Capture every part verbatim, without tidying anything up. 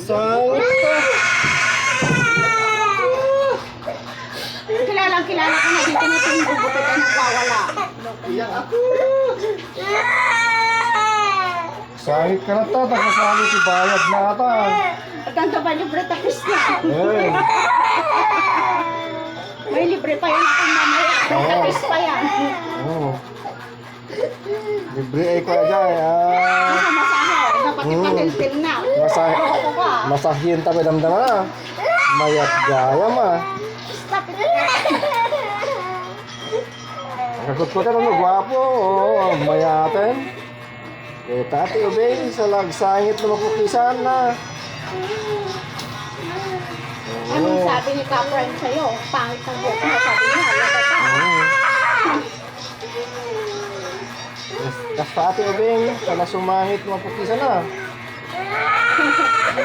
Sangit ka. Kilalang kilala ka na, dito na ito yung gugupit ay nagwawala. Iyak ako. Sangit ka na, ta. Nakasali si bayad na ata. At ang taba libre tapos na. Eh. May libre pa yan akong mamaya. Oo. Tapos pa yan. Oo. Libre ay kwa dyan, ah. Nasa masahe. Dapat Hmm. ipatiltil na. Masahe. Loko ka. Masahin tabi damdama na. Mayat gaya ma. Stop it. Ang kakutkutan, ano, gwapo. Oo, mayaten. Eh, Tati Ubing, sa lagsangit na mapukisan na. Anong Oo. sabi ni Kapran sa'yo? Pangit ang buhok mo, sabi niya. Ano ka pa? Oo. Kas-, kasta Ate Ubing, kala sumangit, mapukisan na.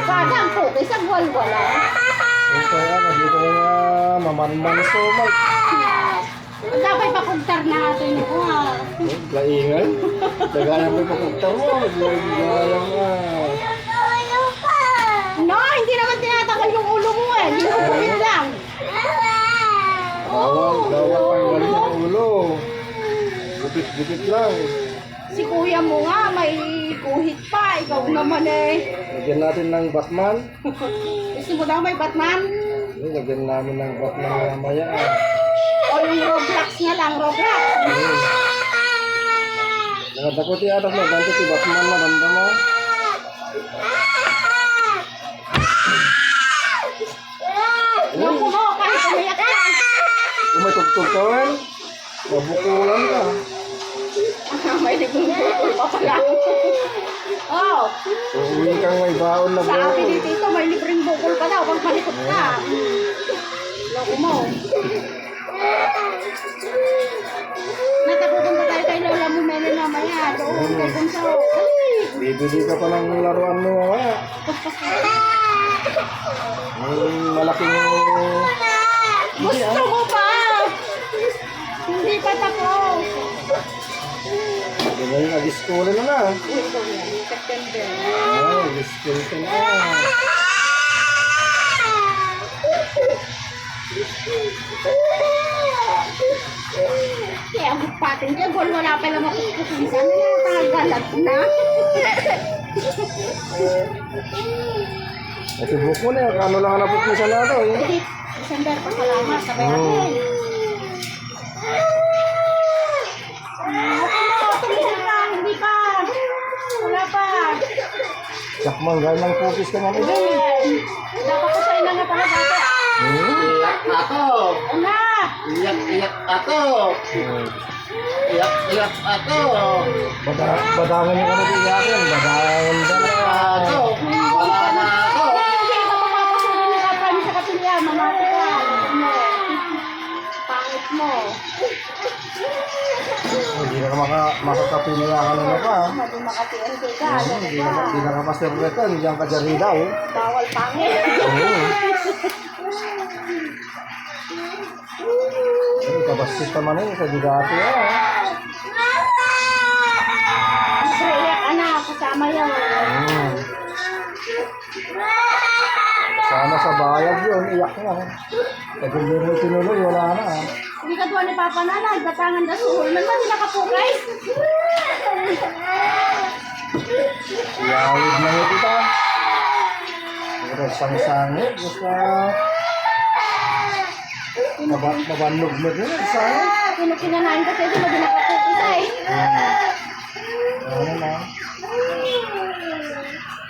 Kada ang pukis, ang walwala. Ito, ano, dito nga, mamanman so, mag- Ang dapat pakugtar na ato yung kuha. Laingan? Dagana pa pakugtar mo, gaya nga. No, hindi naman tinatanggal yung ulo mo eh. Ginuguhit lang. Bawal, bawal tanggalin ang ulo. Gupit-gupit lang. Si kuya mo nga, may guhit pa. Ikaw naman eh. Lagyan natin ng Batman. Gusto mo daw may Batman? Hindi, lagyan namin ng Batman mamaya. O yung Roblox na lang, Roblox. Hmm. Nakadako ti atas mo, ganti si Batman na, damdam mo. Naku mo, kahit umiyak ka. Kung may tugtog ka, Wen, mabukulan ka. May bukol pa pala. Oh. Uuwi kang may baon na bukol. Sabi ni Tito, may libreng bukol pa daw pag malikot ka. Loko mo. Natakutan pa tayo kay Lola mo, Meme, mamaya. Doon, kay Bunso. Bibili ka pa ng laruan mo, mamaya. Ang malaking Gusto mo pa? Hindi pa tapos. Di ba yung nag-school na na? Uy, ito yan. September. Ah, nag-school ka na. Kaya ang pating niya, gol, wala pa lang ako kukumisan. Ano yung tagagalat na? Ito buko na, ano lang ang napupisa na ito, eh. December pa, salamat. Sabay Hmm. natin. Hindi pa. Wala pa. Sakmang, gaya ng pupis ka naman, eh. Dapat ko sa ina na pala dati. Hmm? Iyak ako. Una. Iyak, iyak ako. Hmm. Iyak, iyak ako. Bada-, badangan yung ano din yakin. Badangan ka na. Ako. Wala na ako. Hindi ka mapapasukin ni Kapran sa kapilya. Mamati ka. Pangit mo. Hindi na maka-, makakapili nga ano na pa. Hindi makapili ka. Hmm, hindi na, hindi na ka master weapon. Hindi ang kajari daw. Bawal pangit. Oo. Ay, kabastos naman eh, sa didati, ah. Siyempre, iyak, anak, kasama yan. Hmm. Sana sa bayad yun, iyak na. Pag hindi mo tinuloy, wala na, ah. Hindi ka tuwa ni Papa na, nagdatangan da suhol. Man, man, nakapukay. Iyawid na yun kita. Pero sang-sangit, basta Maba-, mabannog mo din, eh, sa Ah, kinu-, kinanain ko, pwede mo din nakapukis, ay. Hmm. Ano na?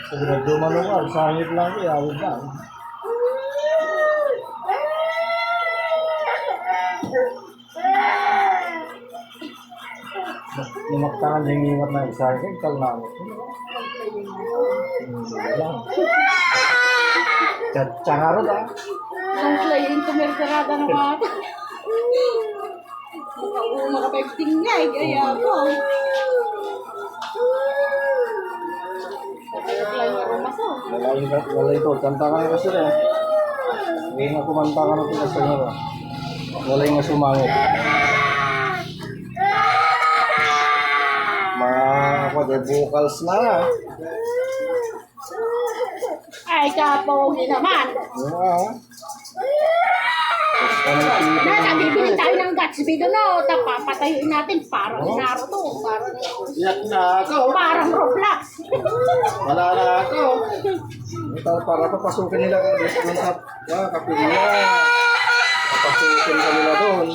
Sigurado man ako, ang sangit lang, eh, awid na. Lumaktangan yung iwat na isa, eh, kalnamit. Hmm, lang. Chat-, changarot, ah. Ang play-in to, merkarada na mga. Mga, mga pagtingay, kaya ako. Kaya lang yung aromas, oh. Wala yung, wala ito. Kanta ka na kasi, eh. Hindi na kumanta ka na kasi, eh. Wala yung sumangit. Mga, ako, the vocals na. Ay, kapogi naman. Oo, ah. Nasa, bibili tayo ng Gatsby doon, oh. Tapapatayin natin. Parang Naruto. Parang, Iyak na ako. Parang Roblox. Wala na ako. Ito, para papasukin nila ka dito sa, ah, kapilya. Papasukin ka nila doon.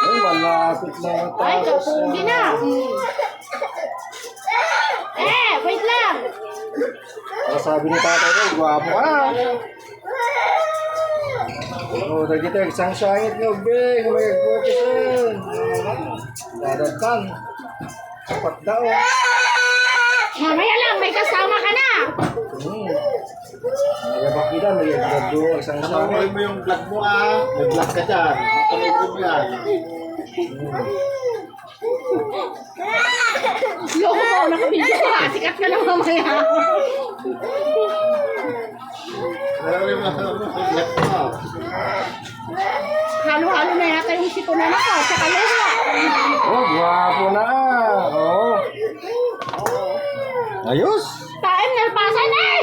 Ay, malapit na matapos. Ay, kapogi na. Eh, wait lang. Ang sabi ni tatay ko, gwapo ka. Oh, dagiti agsangit nga ubing, may agbukisan. Dadagtan. Apat daw. Mamaya lang, may kasama ka na. Hmm. May abak kita, may agbukisan. Ano, mo yung vlog mo, ah? May vlog ka dyan. Ano yung vlog mo yan? Hmm. Loko mo, nakabidyo ka. Sikat ka na mamaya. Halo-halo na yata yung sipon na nako, tsaka luha. Oh, gwapo na. Oh. Ayos. Taem nalpasan eh!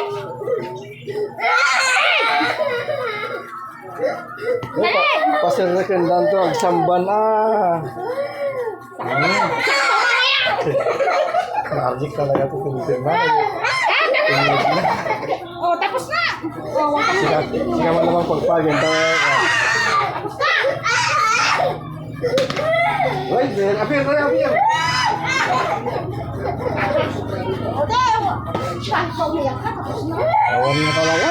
Eh, pa-, pasireken danto, agsamban, ah. Magic talaga to, pinipirma. Oh, tapos na. Oh, wala na. Sika, sika man naman pagpagin, ta-, ah. Tapos na. Uy, apir, apir, apir. Awan na talaga.